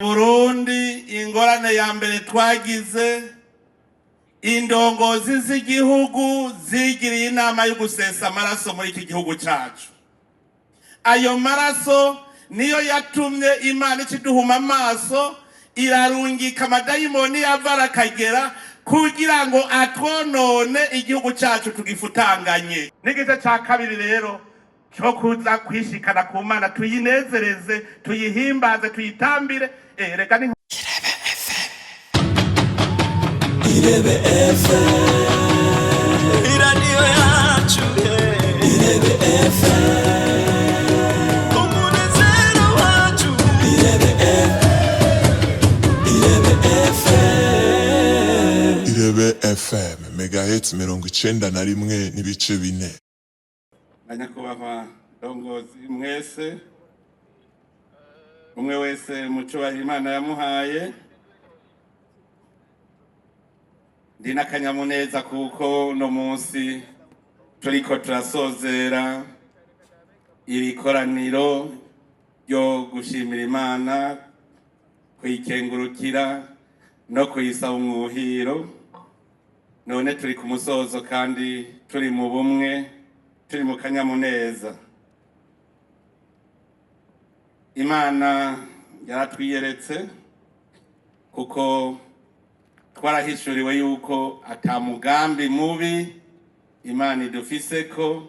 Burundi, ingorane ya mbere twagize, indongozi z'igihugu zigiriye inama yo gusesa amaraso muri iki gihugu cyacu. Ayo maraso niyo yatumye Imana ikiduhuma amaso, irarungika amadayimoni yava arakagera kugira ngo atwonone igihugu cyacu tugifutanganye. N'igice cya kabiri rero cyo kuza kwishikana ku Mana, tuyinezereze, tuyihimbaze, tuyitambire. Reka ni Irebe FM, iradiyo yacu, Irebe FM, umunezero wacu, Irebe Irebe FM. Irebe FM, megahertz 91.4. Na nyakubahwa ndongozi mwese, umwe wese mu cyubahiro Imana yamuhaye, ndi n'akanyamuneza kuko uno munsi turiko turasozera iri koraniro ryo gushimira Imana, kuyikengurukira no kuyisaba umwuhiro. None turi ku musozo kandi turi mu bumwe, turi mu kanyamuneza. Imana yaratwiyeretse kuko twarahishuriwe yuko ata mugambi mubi Imana idufiseko,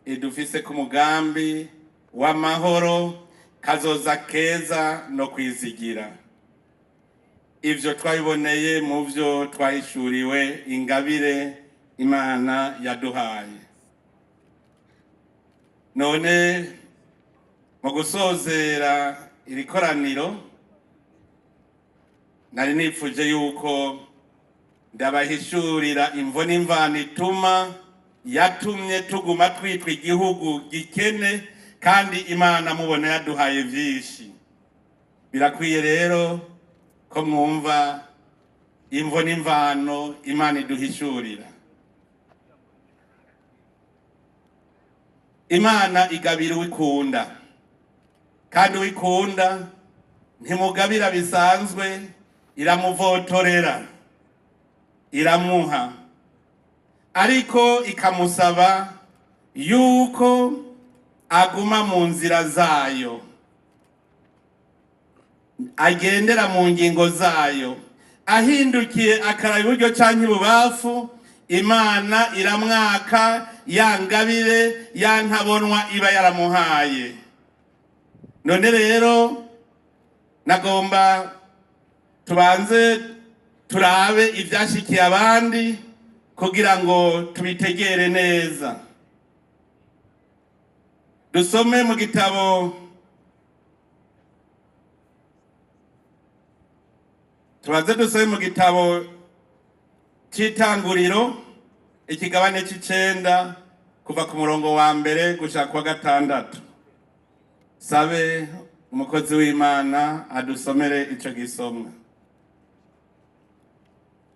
idufiseko umugambi w'amahoro, kazoza keza no kwizigira. Ivyo twabiboneye mu vyo twahishuriwe, ingabire Imana yaduhaye. None mu gusozera iri koraniro, nari nipfuje yuko ndabahishurira imvo n'imvano ituma yatumye tuguma twitwa igihugu gikene kandi Imana mubona yaduhaye vyinshi. Birakwiye rero ko mwumva imvo n'imvano Imana iduhishurira. Imana igabira uwikunda, kandi uwikunda ntimugabira bisanzwe, iramuvotorera, iramuha, ariko ikamusaba yuko aguma mu nzira zayo, agendera mu ngingo zayo. Ahindukiye akaraba iburyo canke ibubafu, Imana iramwaka ya ngabire ya ntabonwa iba yaramuhaye. None rero nagomba tubanze turabe ivyashikiye abandi kugira ngo tubitegere neza. Dusome mu gitabo, tubanze dusome mu gitabo c'Itanguriro, ikigabane c'icenda, kuva ku murongo wa mbere gushika kuwa gatandatu. Sabe umukozi w'Imana adusomere ico gisomwa.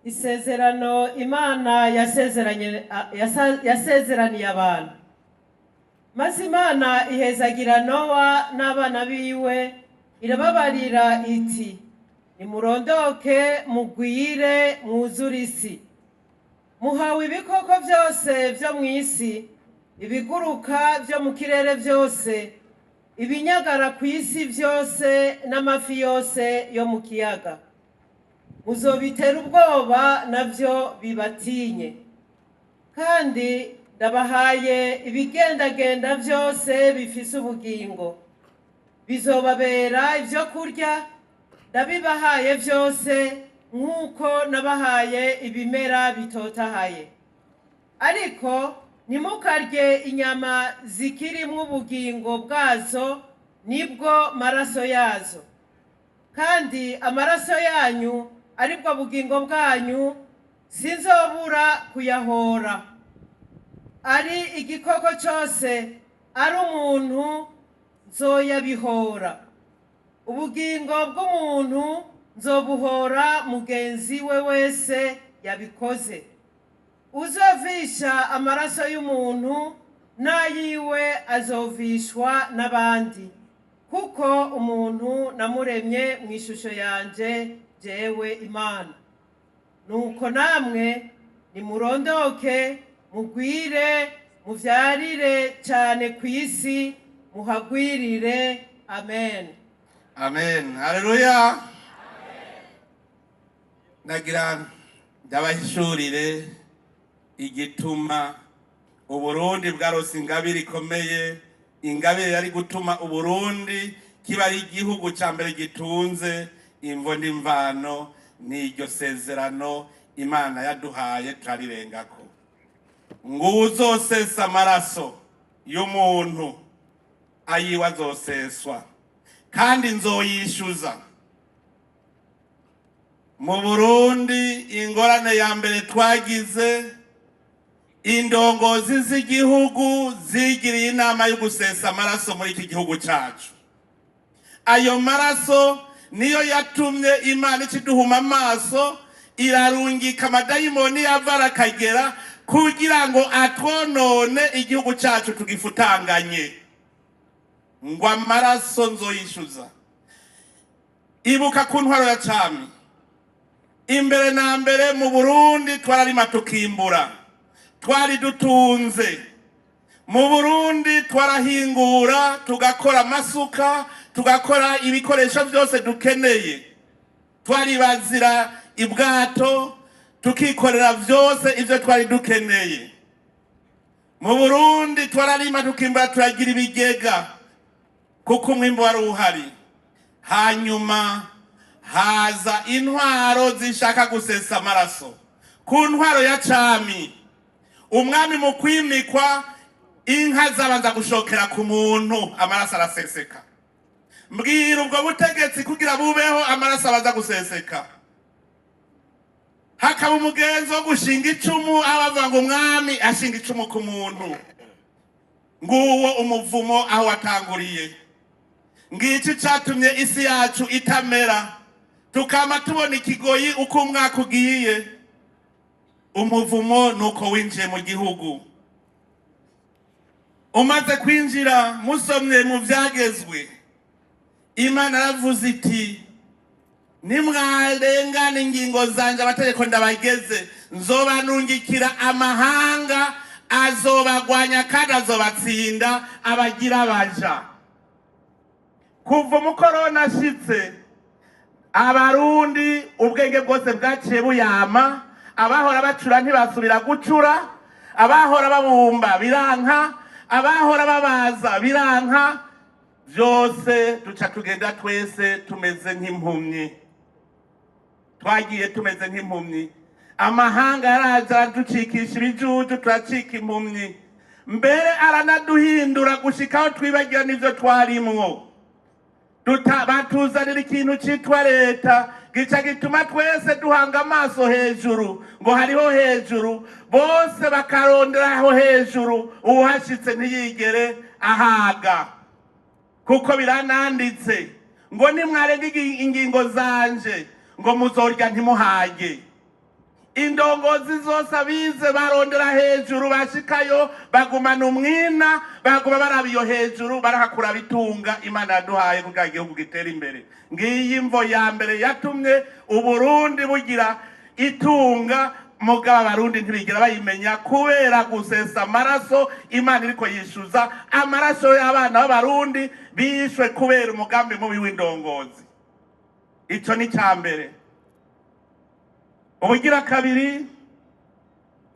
Isezerano Imana yasezeraniye abantu. Maze Imana ihezagira Nowa n'abana biwe, irababarira iti: "Nimurondoke, mugwire, mwuzure isi. Muhawe ibikoko byose byo mu isi, ibiguruka byo mu kirere byose, ibinyagara ku isi byose n'amafi yose yo mu kiyaga. Muzobitera ubwoba, nabyo bibatinye. Kandi ndabahaye ibigendagenda byose bifise ubugingo, bizobabera ibyo kurya. Ndabibahaye byose nk'uko nabahaye ibimera bitotahaye. Ariko ntimukarye inyama zikirimwo ubugingo bwazo, nibwo maraso yazo. Kandi amaraso yanyu aribwo bugingo bwanyu, sinzobura kuyahora. Ari igikoko cyose, ari umuntu, nzoyabihora. Ubugingo bw'umuntu nzobuhora mugenzi we wese yabikoze. Uzovisha amaraso y'umuntu, n'ayiwe azovishwa n'abandi." Kuko umuntu namuremye mu ishusho yanje, jewe Imana. Nuko namwe nimurondoke, mugwire, muvyarire cyane ku isi, muhagwirire. Amen. Amen, haleluya. Nagira ndabahishurire igituma Uburundi bwarose ingabire ikomeye, ingabire yari gutuma Uburundi kiba ari igihugu cya mbere gitunze. Imvo n'imvano n'iryo sezerano Imana yaduhaye turarirengako, ngo uzosesa amaraso y'umuntu, ayiwe azoseswa, kandi nzoyishyuza. Mu Burundi, ingorane ya mbere twagize, indongozi z'igihugu zigiriye inama yo gusesa amaraso muri iki gihugu cyacu. Ayo maraso niyo yatumye Imana ikiduhuma amaso, irarungika amadayimoni yava arakagera kugira ngo atwonone igihugu cyacu tugifutanganye, ngo amaraso nzoyishyuza. Ibuka ku ntwaro ya cami, imbere na mbere mu Burundi twararima tukimbura, twari dutunze. Mu Burundi twarahingura, tugakora amasuka, tugakora ibikoresho byose dukeneye, twaribazira ibwato, tukikorera byose ibyo twari dukeneye. Mu Burundi twararima tukimbura, turagira ibigega kuko umwimbu wari uhari. Hanyuma haza intwaro zishaka gusesa amaraso. Ku ntwaro ya cami, umwami mu kwimikwa, inka zabanza gushokera ku muntu, amaraso araseseka. Mbwira, ubwo butegetsi kugira bubeho, amaraso abanza guseseka. Hakaba umugenzo wo gushinga icumu, abavuga ngo umwami ashinga icumu ku muntu. Nguwo umuvumo aho watanguriye. Ngiki catumye isi yacu itamera, tukama tubona ikigoyi uko umwaka ugiye. Umuvumo nuko winjiye mu gihugu. Umaze kwinjira, musomye mu Vyagezwe, Imana yaravuze iti: "Nimwarengana ingingo zanje, amategeko ndabageze, nzobanungikira amahanga, azobagwanya kandi azobatsinda, abagira abaja." Kuva umukoroni ashitse, Abarundi ubwenge bwose bwaciye buyama. Abahora bacura ntibasubira gucura, abahora babumba biranka, abahora babaza biranka, byose duca tugenda twese tumeze nk'impumyi. Twagiye tumeze nk'impumyi. Amahanga yaraza araducikisha ibijuju, turacika impumyi. Mbere aranaduhindura gushikaho twibagira n'ivyo twarimwo. Batuzanira ikintu citwa leta, gica gituma twese duhanga amaso hejuru, ngo hariho hejuru, bose bakarondera aho hejuru, uwuhashitse ntiyigere ahaga. Kuko birananditse ngo nimwarenga ingingo zanje, ngo muzorya ntimuhage. Indongozi zose, abize barondera hejuru, bashikayo bagumana umwina, baguma baraba iyo hejuru, barahakura bitunga Imana yaduhaye kugira igihugu gitere imbere. Ngiyi imvo ya mbere yatumye Uburundi bugira itunga, mugabo Abarundi ntibigera bayimenya kubera gusesa amaraso. Imana iriko yishuza amaraso y'abana b'Abarundi bishwe kubera umugambi mubi w'indongozi. Ico ni ca mbere. Ubugira kabiri,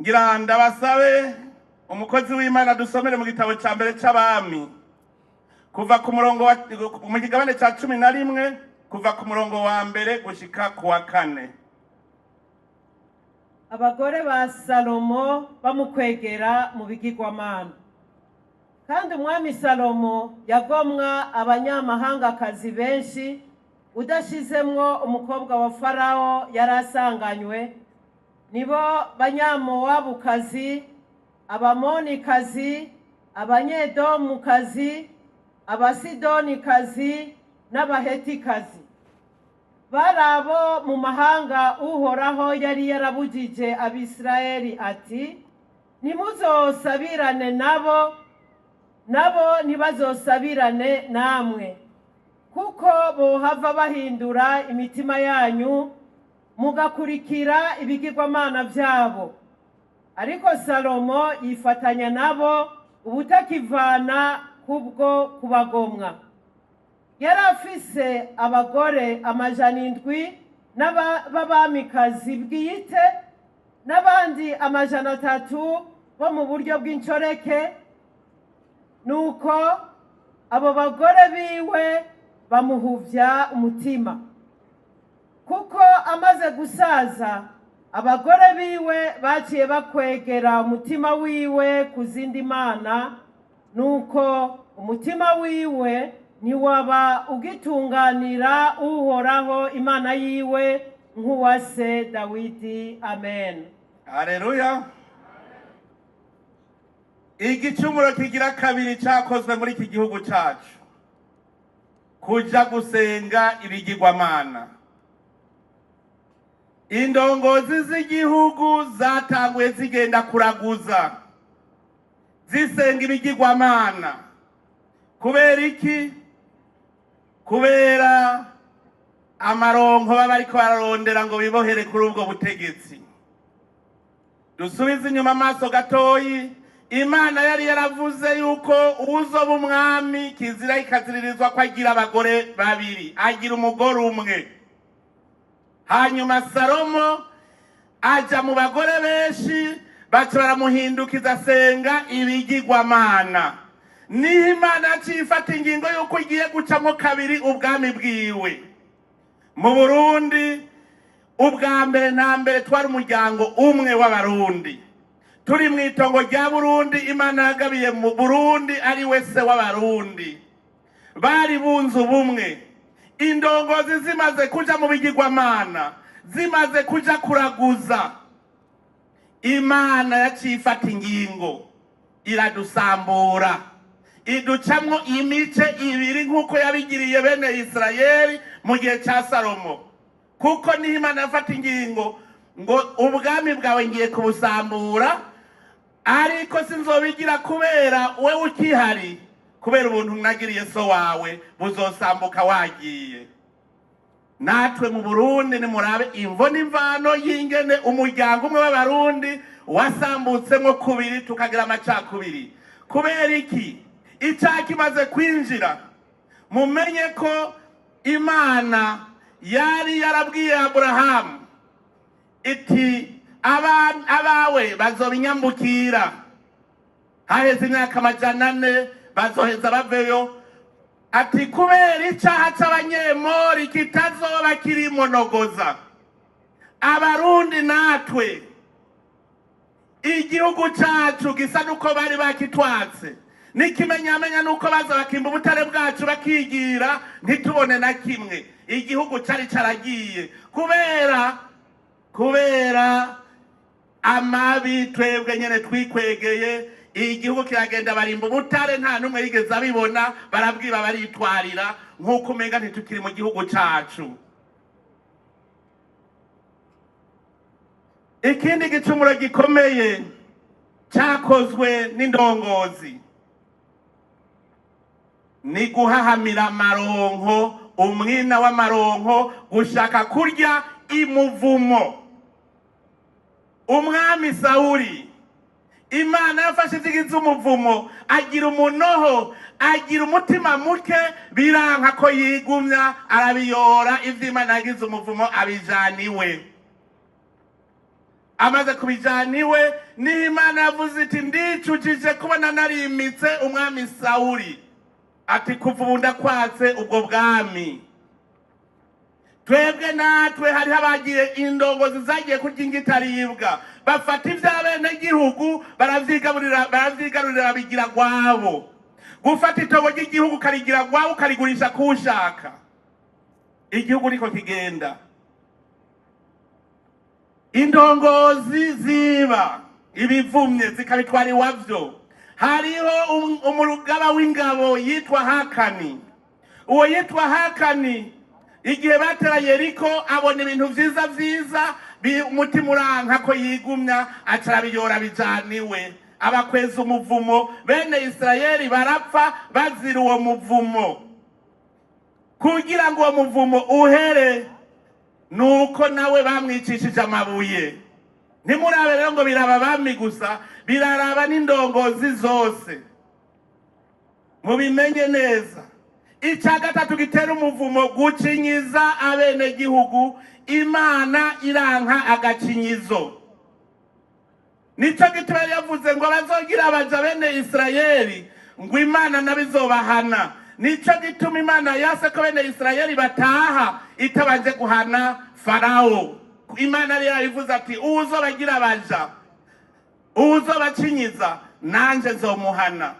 ngira ndabasabe umukozi w'Imana dusomere mu gitabo cya mbere c'Abami, kuva ku murongo wa, mu kigabane cya 11, kuva ku murongo wa mbere gushika ku wa kane. Abagore ba Salomo bamukwegera mu bigirwamana. Kandi umwami Salomo yagomwa abanyamahangakazi benshi, udashizemwo umukobwa wa Farawo yari asanganywe, nibo Banyamowabukazi, Abamonikazi, Abanyedomukazi, Abasidonikazi n'Abahetikazi. Bari abo mu mahanga Uhoraho yari yarabujije Abisirayeli ati: "Ntimuzosabirane nabo, nabo ntibazosabirane namwe." Kuko bohava bahindura imitima yanyu mugakurikira ibigirwamana byabo. Ariko Salomo yifatanya nabo ubutakivana kubwo kubagomwa. Yari afise abagore 700 b'abamikazi bwite, n'abandi 300 bo mu buryo bw'incoreke. Nuko abo bagore biwe bamuhuvya umutima, kuko amaze gusaza abagore biwe baciye bakwegera umutima wiwe ku zindi mana. Nuko umutima wiwe ntiwaba ugitunganira Uhoraho Imana yiwe nk'uwa se Dawidi. Amen. Haleluya! Igicumuro kigira kabiri cyakozwe muri iki gihugu cyacu, kuja gusenga ibigirwamana. Indongozi z'igihugu zatanguye zigenda kuraguza, zisenga ibigirwamana. Kubera iki? Kubera amaronko baba bariko bararondera ngo bibohere kuri ubwo butegetsi. Dusubize inyuma amaso gatoyi. Imana yari yaravuze yuko uwuzoba umwami kizira ikaziririzwa ko agira abagore babiri, agira umugore umwe. Hanyuma Salomo aja mu bagore benshi, baca baramuhindukiza asenga ibigirwamana. Niho Imana yaciye ifata ingingo y'uko igiye gucamo kabiri ubwami bwiwe. Mu Burundi, ubwa mbere na mbere twari umuryango umwe w'Abarundi, turi mu itongo rya Burundi. Imana yagabiye mu Burundi, ari we se w'Abarundi. Bari bunze ubumwe. Indongozi zimaze kuja mu bigirwamana, zimaze kuja kuraguza, Imana yaciye ifata ingingo iradusambura, iducamwo imice ibiri, nk'uko yabigiriye bene Isirayeli mu gihe cya Salomo. Kuko niho Imana yafata ingingo ngo ubwami bwawe ngiye kubusambura, ariko sinzobigira kubera we ukihari, kubera ubuntu nagiriye so wawe, buzosambuka wagiye. Natwe mu Burundi, nimurabe imvo n'imvano y'ingene umuryango umwe w'Abarundi wasambutsemo kubiri, tukagira amacakubiri. Kubera iki? Icyaha kimaze kwinjira. Mumenye ko Imana yari yarabwiye Aburahamu iti abawe bazoba inyambukira, haheze imyaka 400 bazoheza baveyo. Ati kubera icyaha c'Abanyemori kitazoba kirimonogoza. Abarundi natwe igihugu cacu gisa nuko bari bakitwatse, n'ikimenyamenya nuko baza bakimba ubutare bwacu bakigira, ntitubone na kimwe. Igihugu cari caragiye kubera amabi twebwe nyene twikwegeye. Igihugu kiragenda, barimba ubutare, nta n'umwe yigeze abibona, barabwiba, baritwarira, nk'uko umenga ntitukiri mu gihugu cacu. Ikindi gicumuro gikomeye cyakozwe n'indongozi ni guhahamira amaronko, umwina w'amaronko, gushaka kurya imuvumo. Umwami Sawuli, Imana yafashe ibyigize umuvumo, agira umunoho, agira umutima muke, biranka ko yigumya, arabiyora ivyo Imana yagize umuvumo, abijana iwe. Amaze kubijana iwe, niho Imana yavuze iti ndicujije kubona narimitse umwami Sawuli. Ati kuva ubu ndakwatse ubwo bwami. Twebwe natwe hariho abagiye, indongozi zagiye kurya ingitaribwa, bafata ivy'abenegihugu baravyigaburira, baravyigarurira, babigira gwabo. Gufata itongo ry'igihugu ukarigira gwawe, ukarigurisha kuwushaka, igihugu niko kigenda. Indongozi ziba ibivumye zikabitwara iwavyo. Hariho umugaba w'ingabo yitwa Hakani. Uwo yitwa Hakani, igihe batera Yeriko, abona ibintu vyiza vyiza, umutima uranka ko yigumya, aca arabiyora bijana iwe, abakweza umuvumo. Bene Isirayeli barapfa bazira uwo muvumo. Kugira ngo uwo muvumo uhere, nuko nawe bamwicishije amabuye. Ntimurabe rero ngo biraba abami gusa, biraraba n'indongozi zose, mubimenye neza. Icya gatatu gitera umuvumo: gucinyiza abenegihugu. Imana iranka agacinyizo. Nicyo gituma yari yavuze ngo abazogira abaja bene Isirayeli, ngo Imana nabo izobahana. Nicyo gituma Imana yase ko bene Isirayeli bataha itabanje guhana Farawo. Imana yari yabivuze ati: "Uwuzobagira abaja, uwuzobacinyiza, nanje nzomuhana."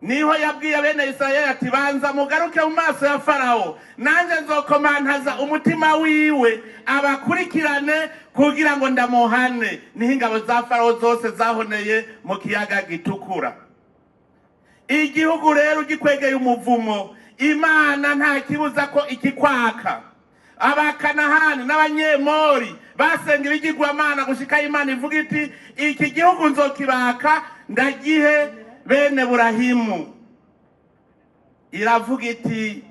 Niho yabwiye bene Isirayeli ati: "Banza mugaruke mu maso ya Farawo, nanjye nzokomantaza umutima wiwe abakurikirane kugira ngo ndamuhane." Niho ingabo za Farawo zose zahoneye mu kiyaga Gitukura. Igihugu rero ugikwegeye umuvumo, Imana nta kibuza ko ikikwaka. Abakanahani n'Abanyemori basenga ibigirwamana gushika Imana ivuga iti: "Iki gihugu nzokibaka ndagihe bene Burahimu." Iravuga iti: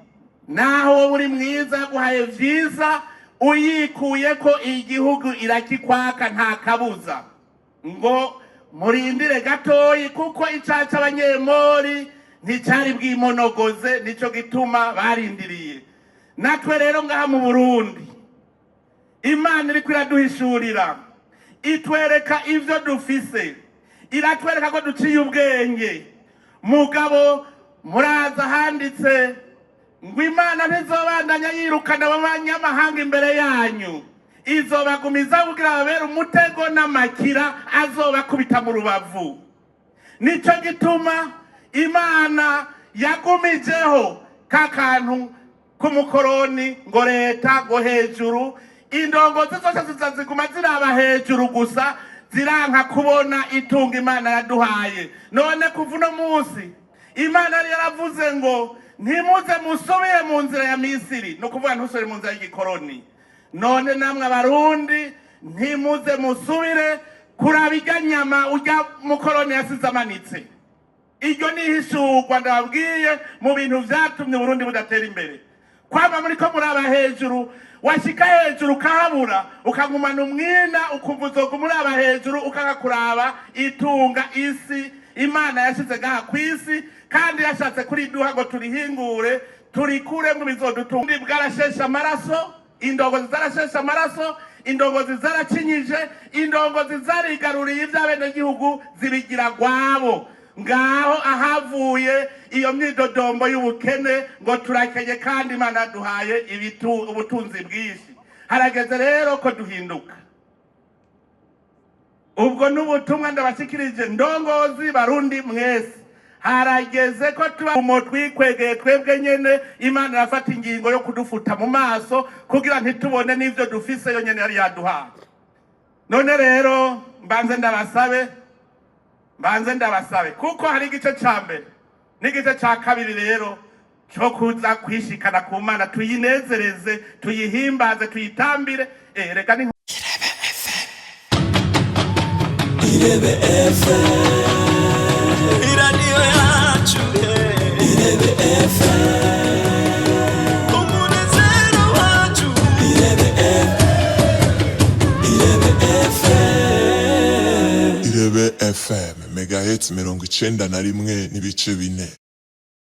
"Naho wowe uri mwiza, yaguhaye vyiza, uyikuye ko igihugu irakikwaka, nta kabuza." Ngo murindire gatoyi, kuko icaca c'Abanyemori nticari bwimonogoze, nico gituma barindiriye. Natwe rero ngaha mu Burundi, Imana iriko iraduhishurira, itwereka ivyo dufise, iratwereka ko duciye ubwenge. Mugabo muraza handitse ngo Imana ntizobandanya yirukana abanyamahanga imbere yanyu, izobagumiza kugira babere umutego n'amakira azobakubita mu rubavu. Nico gituma Imana yagumijeho ka kantu k'umukoroni, ngo leta, ngo hejuru, indongozi zose ziza ziguma ziraba hejuru gusa, ziranka kubona itunga Imana yaduhaye. None kuva uno munsi, Imana yari yaravuze ngo ntimuze musubire mu nzira ya Misiri, ni ukuvuga ntusubire mu nzira y'igikoroni. None namwe Abarundi, ntimuze musubire kuraba irya nyama urya mukoroni yasize amanitse. Iryo ni ihishurwa ndababwiye mu bintu vyatumye Uburundi budatera imbere. Kwama muriko muraba hejuru, washika hejuru ukahabura, ukagumana umwina, ukumva uzoguma uraba hejuru, ukanga kuraba itunga isi Imana yashize ngaha ku isi, kandi yashatse kuriduha ngo turihingure, turikuremwo bizodutunga. Bwarasheshe amaraso, indongozi zarasheshe amaraso, indongozi zaracinyije, indongozi zarigaruriye ivy'abenegihugu zibigira gwabo. Ngaho ahavuye iyo myidodombo y'ubukene, ngo turakenye, kandi Imana yaduhaye ubutunzi bwinshi. Harageze rero ko duhinduka. Ubwo n'ubutumwa ndabashikirije, ndongozi Barundi mwese. Harageze ko tuba mu twikwegeye twebwe nyene. Imana irafata ingingo yo kudufuta mu maso kugira ntitubone n'ivyo dufise yo nyene yari yaduhaye. None rero mbanze ndabasabe, mbanze ndabasabe, kuko hari igice ca mbere n'igice ca kabiri rero cyo kuza kwishikana ku Mana, tuyinezereze, tuyihimbaze, tuyitambire. Reka ni Irebe FM, iradiyo yacu, Irebe FM, umunezero wacu, Irebe FM, Irebe FM. Irebe FM, megahertz 91.4.